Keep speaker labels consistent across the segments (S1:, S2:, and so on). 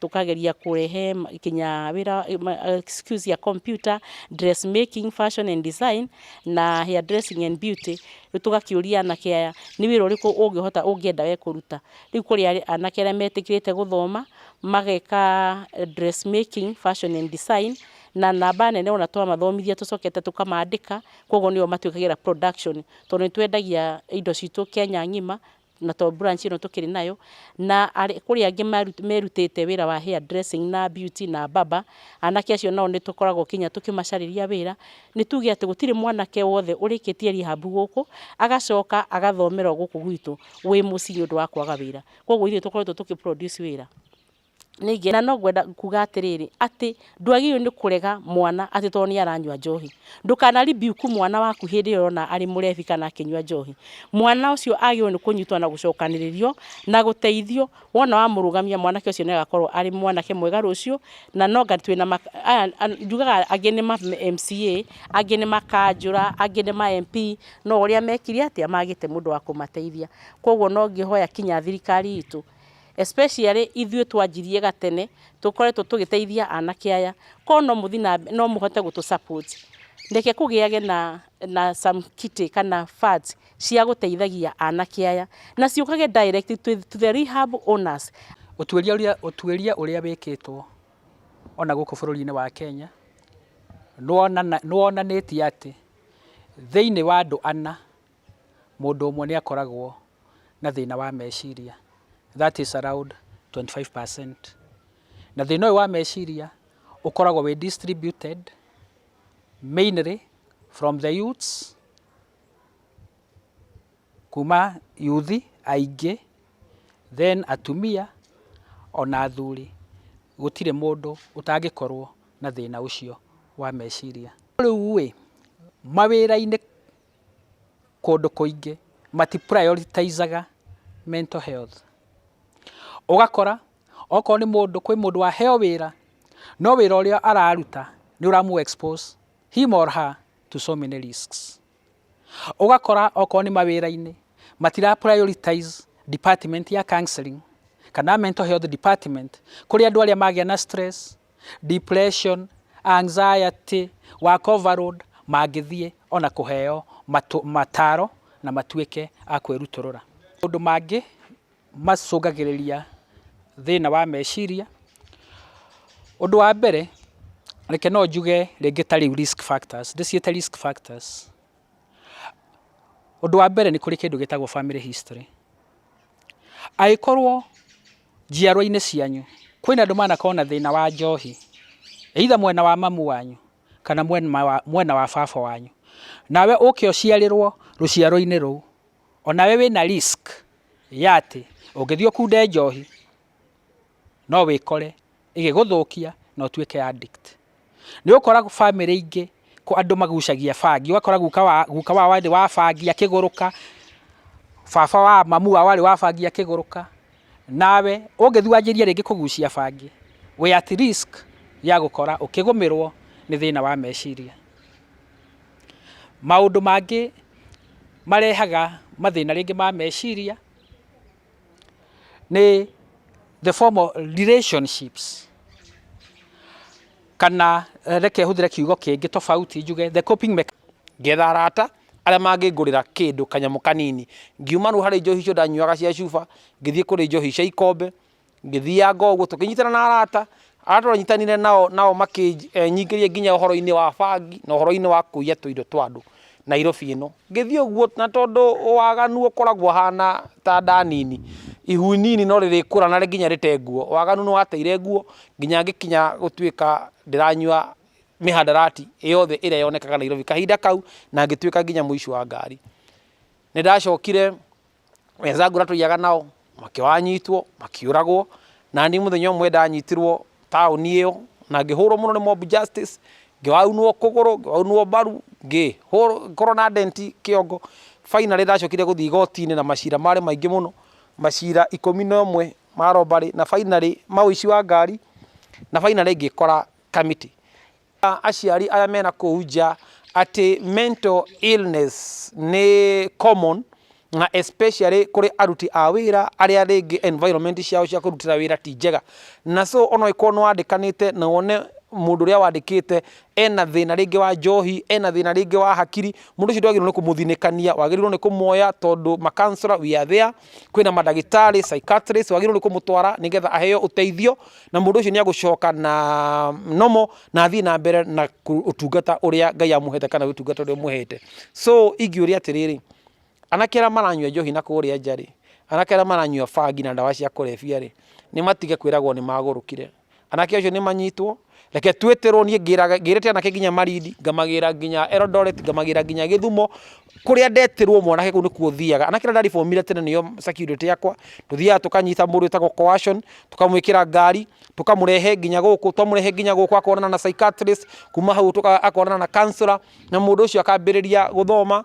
S1: Tũkageria kũrehe kinya wĩra skills ya computer, dressmaking, fashion and design na hair dressing and beauty. Rĩu tũgakĩũria anake aya, nĩ wĩra ũrĩkũ ũngĩhota, ũngĩenda we kũruta? Rĩu kũrĩ anake arĩa metĩkĩrĩte gũthoma mageka dressmaking, fashion and design, na namba nene ona twamathomithia tũcokete tũkamandĩka. Koguo nĩo matwĩkagĩra production, tondũ nĩ twendagia indo citũ Kenya ng'ima, na to branch ĩno tũkĩrĩ nayo. Na kũrĩ angĩ merutĩte wĩra wa hair dressing na beauty na barber. Anake acio nao nĩ tũkoragwo kinya tũkĩmacarĩria wĩra. Nĩ tuge atĩ gũtirĩ mwanake wothe ũrĩkĩtie rehab gũkũ agacoka agathomera o gũkũ gwitũ wĩ mũciĩ nĩ ũndũ wa kwaga wĩra. Koguo ithuĩ tũkoretwo tũkĩ produce wĩra. Ningĩ na no ngwenda kuga atĩrĩrĩ, atĩ ndwagĩrĩirwo nĩ kũrega mwana atĩ tondũ nĩ aranyua njohi. Ndũkana rebuke mwana waku hĩndĩ ĩrĩa ũrona arĩ mũrebi kana akĩnyua njohi. Mwana ũcio agĩrĩirwo nĩ kũnyitwo na gũcokanĩrĩrio na gũteithio. Wona wamũrũgamia, mwanake ũcio nĩ agakorwo arĩ mwanake mwega rũciũ. Na no nga twĩna aya njugaga, angĩ nĩ ma MCA, angĩ nĩ makanjũra, angĩ nĩ ma MP, no ũrĩa mekire atĩa, magĩte mũndũ wa kũmateithia. Koguo no ngĩhoya kinya thirikari itũ, especially ithuĩ twanjirie gatene, tũkoretwo tũgĩteithia anake aya, korwo no mũthiĩ na no mũhote gũtũ support, reke kũgĩage na some kitty kana funds cia gũteithagia anake aya, na ciũkage direct to the rehab owners.
S2: Ũtuĩria ũrĩa wĩkĩtwo ona gũkũ bũrũri-inĩ wa Kenya nĩwonanĩtie atĩ thĩinĩ wa andũ ana, mũndũ ũmwe nĩ akoragwo na thĩna wa meciria, that is around 25%. Na thĩna ũyũ wa meciria ũkoragwo wĩ distributed mainly from the youths, kuma yuthi aingĩ, then atumia ona athuri. Gũtirĩ mũndũ ũtangĩkorwo na thĩna ũcio wa meciria. Rĩu ĩ mawĩra-inĩ kũndũ kũingĩ mati prioritizaga mental health. Ũgakora okorwo nĩ mũndũ, kwĩ mũndũ waheo wĩra, no wĩra ũrĩa araruta nĩ ũramũ expose him or her to so many risks. Ũgakora okorwo nĩ mawĩra-inĩ matira prioritize department ya counseling kana mental health department, kũrĩa andũ arĩa magĩa na stress, depression, anxiety, work overload mangĩthiĩ ona kũheo mataro na matuĩke a kwĩrutũrũra. Maũndũ mangĩ macũngagĩrĩria thĩna wa meciria, ũndũ wa mbere, reke no njuge rĩngĩ ta rĩu risk factors, ndĩciĩte risk factors. Ũndũ wa mbere, nĩ kũrĩ kĩndũ gĩtagwo family history. Angĩkorwo njiarwa-inĩ cianyu kwĩna andũ manakorwo na thĩna wa njohi, either mwena wa mamu wanyu kana mwena wa baba wanyu, nawe ũke ũciarĩrwo rũciaro-inĩ rũu, onawe wĩna risk ya atĩ ũngĩthiĩ ũkunde njohi no wĩkore ĩgĩgũthũkia na ũtuĩke addict. Nĩ ũgũkora bamĩrĩ ingĩ andũ magucagia bangi, ũgakora guka wao arĩ wa bangi akĩgũrũka, baba wa mamu wao arĩ wa bangi akĩgũrũka, nawe ũngĩthiĩ wanjĩrie rĩngĩ kũgucia bangi, wĩ at risk ya gũkora ũkĩgũmĩrwo nĩ thĩna wa meciria. Maũndũ mangĩ marehaga mathĩna rĩngĩ ma meciria nĩ the form of relationships, kana reke hũthĩre kiugo kĩngĩ tofauti, njuge the coping mechanism.
S3: Ngetha arata arĩa mangĩngũrĩra kĩndũ kanyamũ kanini. Ngiuma rĩu harĩ njohi icio ndanyuaga cia cuba, ngĩthiĩ kũrĩ njohi cia ikombe. Ngĩthianga ũguo tũkĩnyitana na arata arĩa twanyitanire nao, nao makĩnyingĩria nginya ũhoro-inĩ wa bangi na ũhoro-inĩ wa kũiya tũindo twa andũ Nairobi ĩno. Ngĩthiĩ ũguo, na tondũ waganu ũkoragwo ũhana ta nda nini, ihu nini no rĩrĩkũra na nginya rĩte nguo. Waganu nĩ wateire nguo nginya ngĩkinya gũtuĩka ndĩranyua mĩhandarati yothe ĩrĩa yonekaga Nairobi kahinda kau, na ngĩtuĩka nginya mũici wa ngari. Nĩ ndacokire, wenzangu arĩa tũiyaga nao makĩwanyitwo, makĩũragwo. Na niĩ mũthenya ũmwe ndanyitirwo taũni ĩyo na ngĩhũrwo mũno nĩ mob justice, ngĩwaunwo kũgũrũ, ngĩwaunwo mbaru, ngĩkorwo na dent kĩongo. Finally ndacokire gũthiĩ igoti-inĩ na macira marĩ maingĩ mũno, macira 11 ma robbery na finally ma ũici wa ngari, na finally ngĩkora Kamiti. Aciari arĩa mena kũu nja atĩ mental illness nĩ common. Na especially kũrĩ aruti a wĩra arĩa rĩngĩ environment ciao cia kũrutĩra wĩra ti njega. Na so ona ũngĩkorwo nĩ wandĩkanĩte na wone mũndũ ũrĩa wandĩkĩte ena thĩna rĩngĩ wa njohi, ena thĩna rĩngĩ wa hakiri, mũndũ ũcio ndwagĩrĩirwo nĩ kũmũthinĩkania, wagĩrĩirwo nĩ kũmuoya tondũ ma counselor we are there, kwĩna mandagĩtarĩ psychiatrist, wagĩrĩirwo nĩ kũmũtwara nĩgetha aheo ũteithio, na mũndũ ũcio nĩ agũcoka na normal na athiĩ na mbere na ũtungata ũrĩa Ngai amũhete kana ũtungata ũrĩa ũmũhete. So ingĩũria atĩrĩrĩ, anake arĩa maranyua njohi na kũrĩa nja rĩ, anake arĩa maranyua bangi na ndawa cia kũrebia rĩ, nĩ matige kwĩragwo nĩ magũrũkire. Anake acio nĩ manyitwo, reke twĩtĩrwo niĩ ngĩraga ngĩrĩte anake nginya Malindi, ngamagĩra nginya Eldoret, ngamagĩra nginya Gĩthumo, kũrĩa ndetĩrwo mwanake kũu nĩkuo thiaga. Anake arĩa ndaribomire tene nĩo security yakwa, tũthiaga tũkanyita mũndũ wĩtagwo coercion, tũkamwĩkĩra ngari, tũkamũrehe nginya gũkũ, twamũrehe nginya gũkũ akonana na psychiatrist, kuma hau akonana na counselor, na mũndũ ũcio akambĩrĩria gũthoma,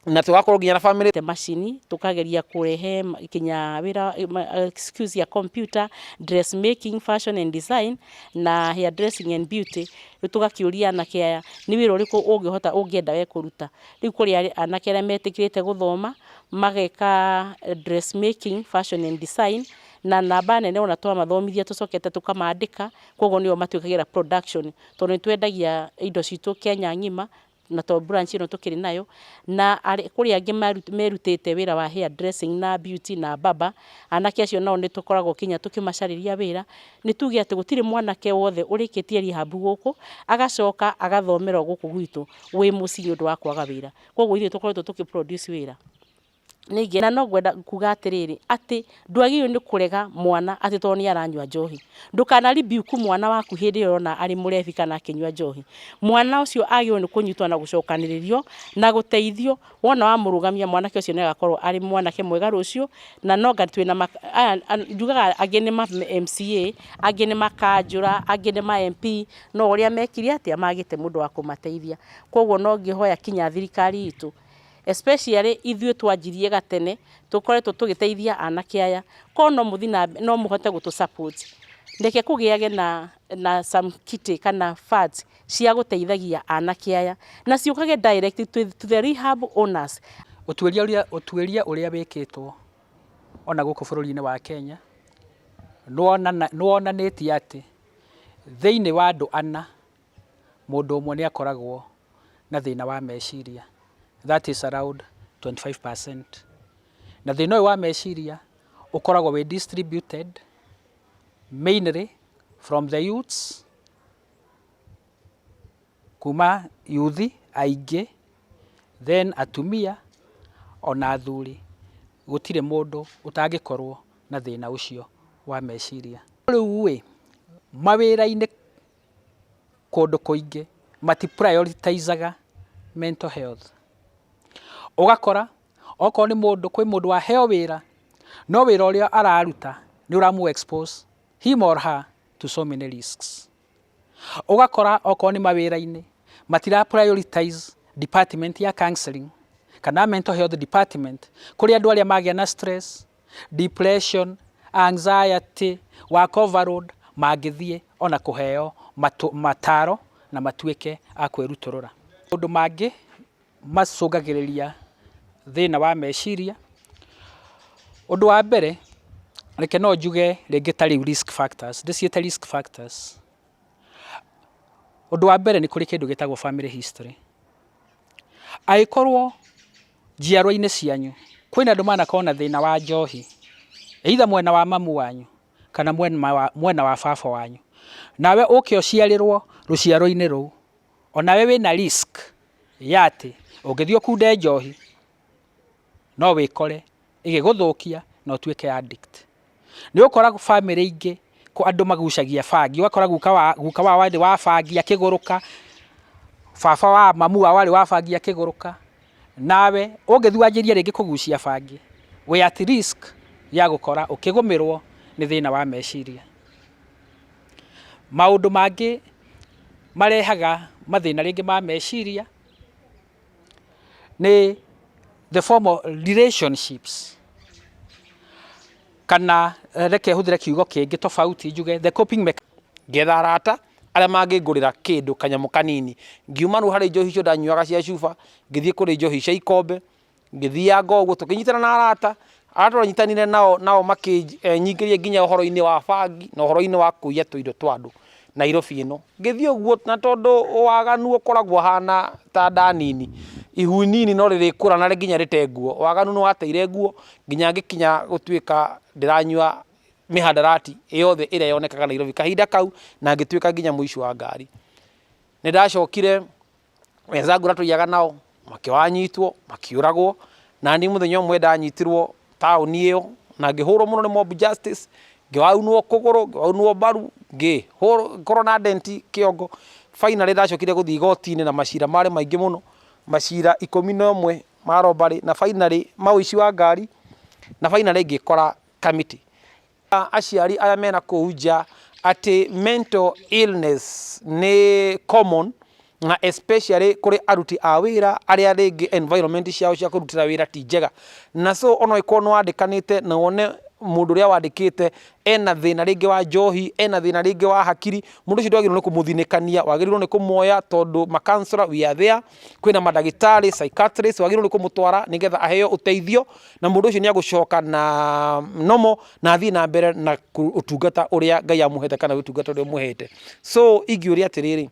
S3: na tũgakorwo nginya na family
S1: Macini tukageria kurehe kinya wira excuse ya computer, dressmaking, fashion and design na hair dressing and beauty. Riu tugakiuria anake aya ni wira uriku ungihota ungienda we kuruta. Riu kuri anake aria metikirite guthoma mageka dressmaking, fashion and design, na namba nene ona twamathomithia tucokete tukamandika, koguo nio matuikagira production tondu ni twendagia indo citu Kenya ng'ima na to branch ĩno tũkĩrĩ nayo. Na kũrĩ angĩ merutĩte wĩra wa hair dressing na beauty na barber. Anake acio nao nĩ tũkoragwo kinya tũkĩmacarĩria wĩra. Nĩ tuge atĩ gũtirĩ mwanake wothe ũrĩkĩtie rehab gũkũ agacoka agathomera gũkũ gwitũ wĩ mũciĩ nĩ ũndũ wa kwaga wĩra. Koguo ithuĩ tũkoretwo tũkĩ produce wĩra. Ningĩ na no ngwenda kuga atĩrĩrĩ, atĩ ndwagĩrĩirwo nĩ kũrega mwana atĩ tondũ nĩ aranyua njohi. Ndũkana rebuke mwana waku hĩndĩ ĩrĩa ũrona arĩ mũrebi kana akĩnyua njohi. Mwana ũcio agĩrĩirwo nĩ kũnyitwo na gũcokanĩrĩrio na gũteithio. Wona wamũrũgamia, mwanake ũcio nĩ agakorwo arĩ mwanake mwega rũciũ. Na no anga twĩna aya njugaga angĩ nĩ ma MCA, angĩ nĩ makanjũra, angĩ nĩ ma MP, no ũrĩa mekire atĩa magĩte mũndũ wa kũmateithia. Koguo no ngĩhoya kinya thirikari itũ, especially ithuĩ twanjirie gatene, tũkoretwo tũgĩteithia anake aya, korwo no mũthiĩ na no mũhote gũtũ support, reke kũgĩage na some kitty kana funds cia gũteithagia anake aya na ciũkage direct to the rehab owners.
S2: Ũtuĩria ũrĩa wĩkĩtwo ona gũkũ bũrũri-inĩ wa Kenya nĩ wonanĩtie atĩ thĩinĩ wa andũ ana, mũndũ ũmwe nĩ akoragwo na thĩna wa meciria, that is around 25%. Na thĩna ũyũ wa meciria ũkoragwo wĩ distributed mainly from the youths, kuma yuthi aingĩ, then atumia ona athuri. Gũtirĩ mũndũ ũtangĩkorwo na thĩna ũcio wa meciria. Rĩu ĩ mawĩra-inĩ kũndũ kũingĩ mati prioritizaga mental health. Ũgakora okorwo nĩ mũndũ, kwĩ mũndũ waheo wĩra, no wĩra ũrĩa araruta nĩ ũramũ expose him or her to so many risks. Ũgakora okorwo nĩ mawĩra-inĩ matira prioritize department ya counseling kana mental health department, kũrĩa andũ arĩa magĩa na stress, depression, anxiety, work overload mangĩthiĩ ona kũheo mataro na matuĩke a kwĩrutũrũra. Maũndũ mangĩ macũngagĩrĩria thĩna wa meciria, ũndũ wa mbere, reke no njuge rĩngĩ ta rĩu risk factors, ndĩciĩte risk factors. Ũndũ wa mbere, nĩ kũrĩ kĩndũ gĩtagwo family history. Angĩkorwo njiarwa-inĩ cianyu kwĩna andũ manakorwo na thĩna wa njohi, either mwena wa mamu wanyu kana mwena wa baba wanyu, nawe ũke ũciarĩrwo rũciaro-inĩ rũu, onawe wĩna risk ya atĩ ũngĩthiĩ ũkunde njohi no wĩkore ĩgĩgũthũkia na ũtuĩke addict. Nĩ ũgũkora bamĩrĩ ingĩ andũ magucagia bangi, ũgakora guka wao arĩ wa bangi akĩgũrũka, baba wa mamu wao arĩ wa bangi akĩgũrũka, nawe ũngĩthiĩ wanjĩrie rĩngĩ kũgucia bangi, wĩ at risk ya gũkora ũkĩgũmĩrwo nĩ thĩna wa meciria. Maũndũ mangĩ marehaga mathĩna rĩngĩ ma meciria nĩ the form of relationships, kana reke hũthĩre kiugo kĩngĩ tofauti, njuge the coping mechanism.
S3: Ngetha arata arĩa mangĩngũrĩra kĩndũ kanyamũ kanini. Ngiuma rĩu harĩ njohi icio ndanyuaga cia cuba, ngĩthiĩ kũrĩ njohi cia ikombe. Ngĩthianga ũguo tũkĩnyitana na arata arĩa tũranyitanire nao, nao makĩnyingĩria nginya ũhoro-inĩ wa bangi na ũhoro-inĩ wa kũiya tũindo twa andũ Nairobi ĩno. Ngĩthiĩ ũguo na tondũ waganu ũkoragwo ũhana ta nda nini, ihu inini no rĩrĩkũra na nginya rĩte nguo. Waganu nĩ wateire nguo nginya ngĩkinya gũtuĩka ndĩranyua mĩhandarati yothe ĩrĩa yonekaga Nairobi kahinda kau, na ngĩtuĩka nginya mũici wa ngari. Nĩ ndacokire wenzangu arĩa tũiyaga nao makĩwanyitwo makĩũragwo, na niĩ mũthenya ũmwe ndanyitirwo taũni ĩyo na ngĩhũrwo mũno nĩ mob justice, ngĩwaunwo kũgũrũ, ngĩwaunwo mbaru, ngĩkorwo na dent kĩongo. Finally ndacokire gũthiĩ igoti-inĩ na macira marĩ maingĩ mũno, macira 11 ma robbery na finally ma ũici wa ngari, na finally ngĩkora Kamiti. Aciari arĩa mena kũu nja atĩ mental illness nĩ common na especially kũrĩ aruti a wĩra arĩa rĩngĩ environment ciao cia kũrutĩra wĩra ti njega, na so ona ũngĩkorwo nĩ wandĩkanĩte na wone mũndũ ũrĩa wandĩkĩte ena thĩna rĩngĩ wa njohi, ena thĩna rĩngĩ wa hakiri, mũndũ ũcio ndwagĩrĩirwo nĩ kũmũthinĩkania, wagĩrĩirwo nĩ kũmuoya tondũ ma counselor we are there, kwĩna mandagĩtarĩ psychiatrist, wagĩrĩirwo nĩ kũmũtwara nĩgetha aheo ũteithio, na mũndũ ũcio nĩ agũcoka na normal na athiĩ na mbere na ũtungata ũrĩa Ngai amũhete kana ũtungata ũrĩa ũmũhete. So ingĩũria atĩrĩrĩ,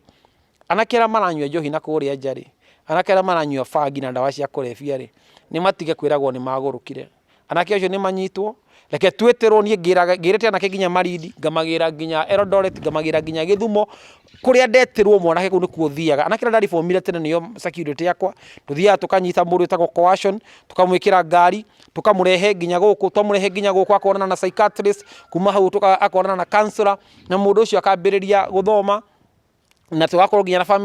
S3: anake arĩa maranyua njohi na kũrĩa nja rĩ, anake arĩa maranyua bangi na ndawa cia kũrebia rĩ, nĩ matige kwĩragwo nĩ magũrũkire. Anake acio nĩ manyitwo, reke twĩtĩrwo, niĩ ngĩrĩte anake nginya Malindi, ngamagĩra nginya Eldoret, ngamagĩra nginya Gĩthumo, kũrĩa ndetĩrwo mwanake kũu nĩkuo thiaga. Anake arĩa ndaribomire tene nĩo security yakwa, tũthiaga tũkanyita mũndũ wĩtagwo coercion, tũkamwĩkĩra ngari, tũkamũrehe nginya gũkũ, twamũrehe nginya gũkũ akonana na psychiatrist, kuma hau akonana na counselor, na mũndũ ũcio akambĩrĩria gũthoma, na tũgakorwo nginya na family.